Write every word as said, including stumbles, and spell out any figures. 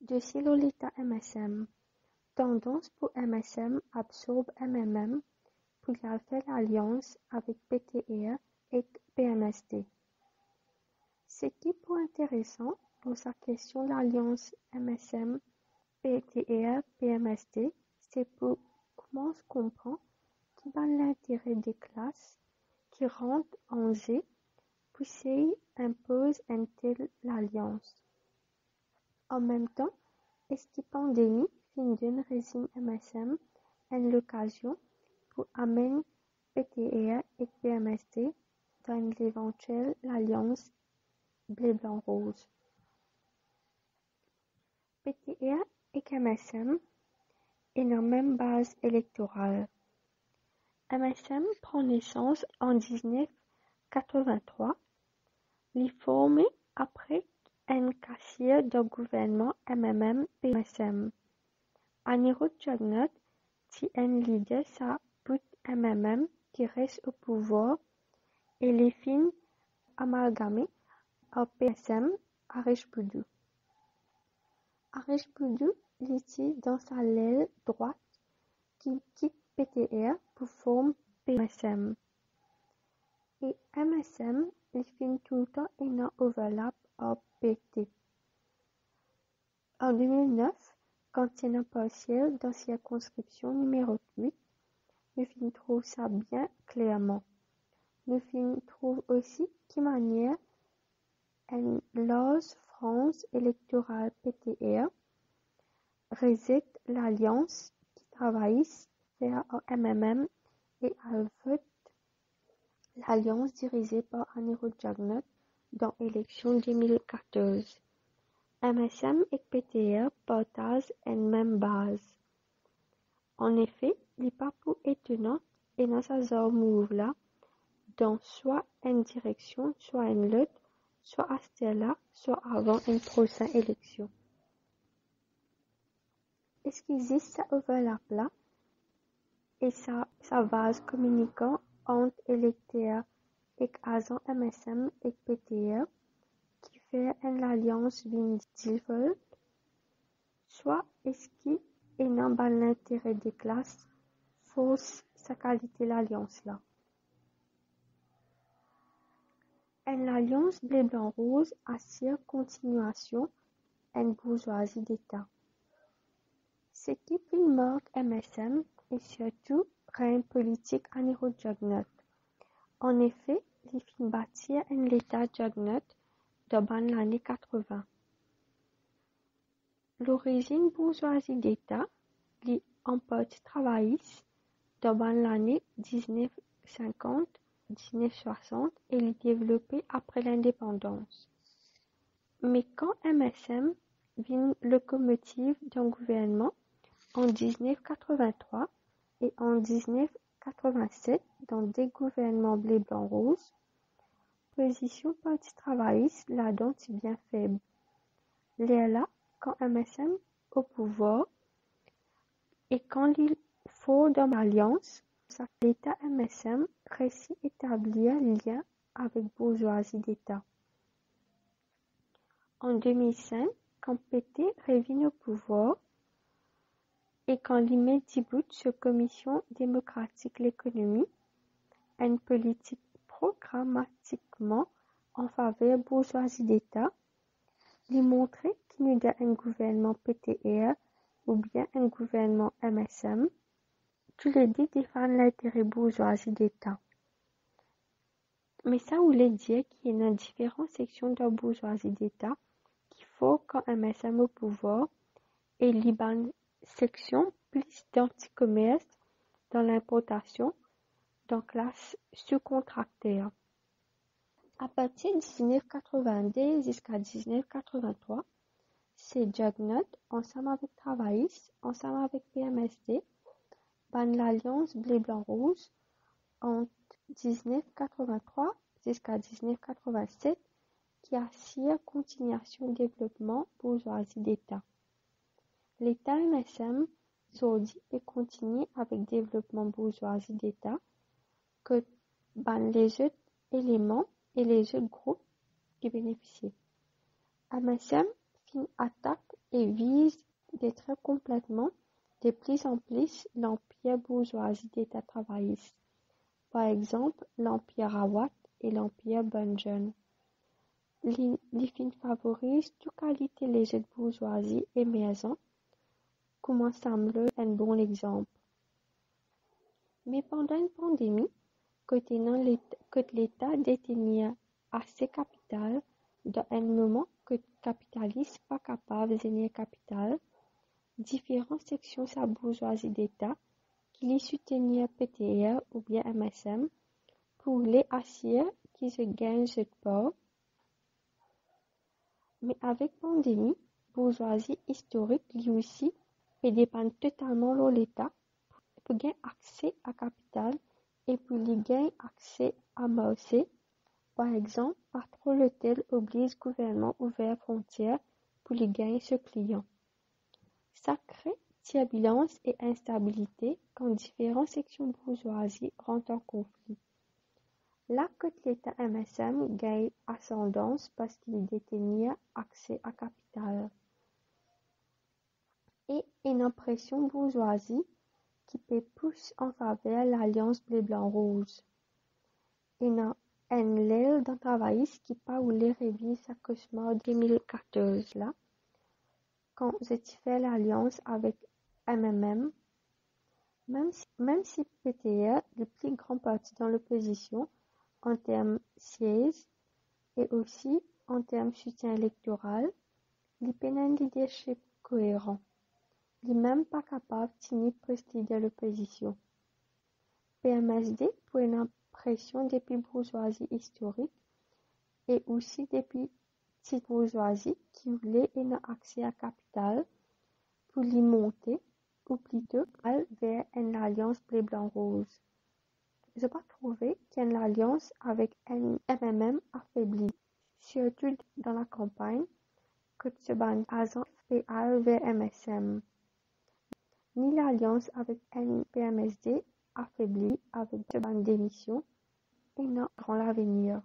Dosie lor leta M S M. Tandans pou M S M absorb M M M pou li al fer lalians avek P T R ek P M S D. Seki pou interesan dan sa kestion lalians M S M, P T R, P M S D, se pou koumans konpran ki bann lintere de klas ki rant an ze pou sey inpoz enn tel lalians. An mem tan, eski pandemi finn donn rezim M S M enn lokazion pou amenn P T R ek P M S D dan enn levantiel lalians ble, blan, rouz? P T R ek M S M ena mem baz elektoral. M S M pran nesans an diznef katrevintrwa. Li forme apre enn kasir dan gouvernman M M M P M S M. Anirudh Jugnauth ti enn lider sa bout M M M ki res o pouvwar e li finn amalgame ar P M S M Harish Boudhoo. Harish Boudhoo, li ti dan sa lel drwat ki kit P T R pou form P M S M. E M S M, li finn toultan ena overlap ar P T. An de mil nef, kan ti ena parsiel dan sirkonskripsion nimero wit, nou finn trouv sa bien klerman. Nou finn trouv osi ki manier enn larz franz elektoral P T R rezet lalians ki Travayis fer ar M M M e al vot lalians dirize par Anirudh Jugnauth dan eleksion de mil katorz. M S M ek P T R partaz enn mem baz. Anefe, li pa pou etonan ena sa zar mouv la dan swa enn direksion, swa enn lot, swa aster la, swa avan enn prosin eleksion. Eski zis sa overlap la e sa, sa vaz kominikan ant elekter ek azan M S M ek P T R ki fer enn lalians vinn default? Swa eski ena bann lintere de klas fors sa kalite lalians la? Enn lalians ble, blan, rouz asir kontiniasion enn bourzwazi deta. Seki finn mark M S M e sirtou regn politik Anirudh Jugnauth. Anefe, li finn batir enn leta Jugnauth dan bann lane katreven. Lorizinn bourzwazi deta, li an parti travayis dan bann lane diznef sinkant, diznef swasant e li devlope apre lindepandans. Me kan M S M vinn lokomotiv dan gouvernman an diznef katreven-trwa e an diznef katreven-set dan de gouvernman ble, blan, rouz, pozision Parti Travayis ladan ti bien feb. Lerla, kan M S M o pouvwar e kan li for dan lalians, sa leta M S M resi etablir lien avek bourzwazi deta. An de mil sink, kan P T revinn o pouvwar e kan li met dibout so Komision Demokratik Lekonomi, enn politik programatikman an faver bourzwazi deta, li montre ki nou dan enn gouvernman P T R oubien enn gouvernman M S M, toulede defann lintere bourzwazi deta. Me sa oule dir ki ena diferan seksion dan bourzwazi deta ki for kan M S M o pouvwar e li bann seksion plis dan ti komers, dan linportasion, dan klas soukontrakter. Apartir diznef katreven-de ziska diznef katreven-trwa, se Jugnauth ansam avek Travayis, ansam avek P M S D, bann lalians ble, blan, rouz ant diznef katreven-trwa ziska diznef katreven-set ki asir kontiniasion devlopman bourzwazi deta. Leta M S M zordi pe kontigne avek devlopman bourzwazi deta kot bann lezot eleman e lezot group ki benefisie. M S M finn atak e viz detrir konpletman de plis an plis lanpir bourzwazi deta travayis, par exanp, lanpir Rawat e lanpir Banjan. Li, li finn favoriz tou kalite lezot bourzwazi emerzan, kouma Samlo enn bon lexanp. Me pandan enn pandemi, kot ena Let-, kot Leta detenir ase kapital dan enn moman kot kapitalis pa kapav zenir kapital, diferan seksion sa bourzwazi deta ki li soutenir P T R oubien M S M pou le asir ki zot gagn zot par. Me avek pandemi, bourzwazi istorik li osi pe depann totalman lor Leta pou gagn akse a kapital e pou li gagn akse a marse. Par exanp, patron lotel obliz gouvernman ouver frontier pou li gagn so klian. Sa kre tirbilans e instabilite kan diferan seksion bourzwazi rant an konfli. La kot Leta M S M gagn asandans parski li detenir akse a kapital. E ena presion bourzwazi ki pe pous an faver Lalians Ble Blan Rouz. Ena enn lel dan travayis ki pa oule revir sa kosmar de mil katorz la, kan zot ti fer lalians avek M M M. Mem si, mem si P T R li pli gran parti dan lopozision an term siez e osi an term soutien elektoral, li pena enn lidership koeran. Li mem pa kapav tini pres lider lopozision. P M S D pou ena presion depi bourzwazi istorik e osi depi ti bourzwazi ki oule ena akse a kapital pou li monte, ou plito al ver enn lalians Ble Blan Rouz. Zot pa trouve ki enn lalians avek enn M M M afebli, sirtou dan lakanpagn, kot so bann azan pe al ver M S M. Ni lalians avek enn P M S D afebli avek so bann demision, ena gran lavenir.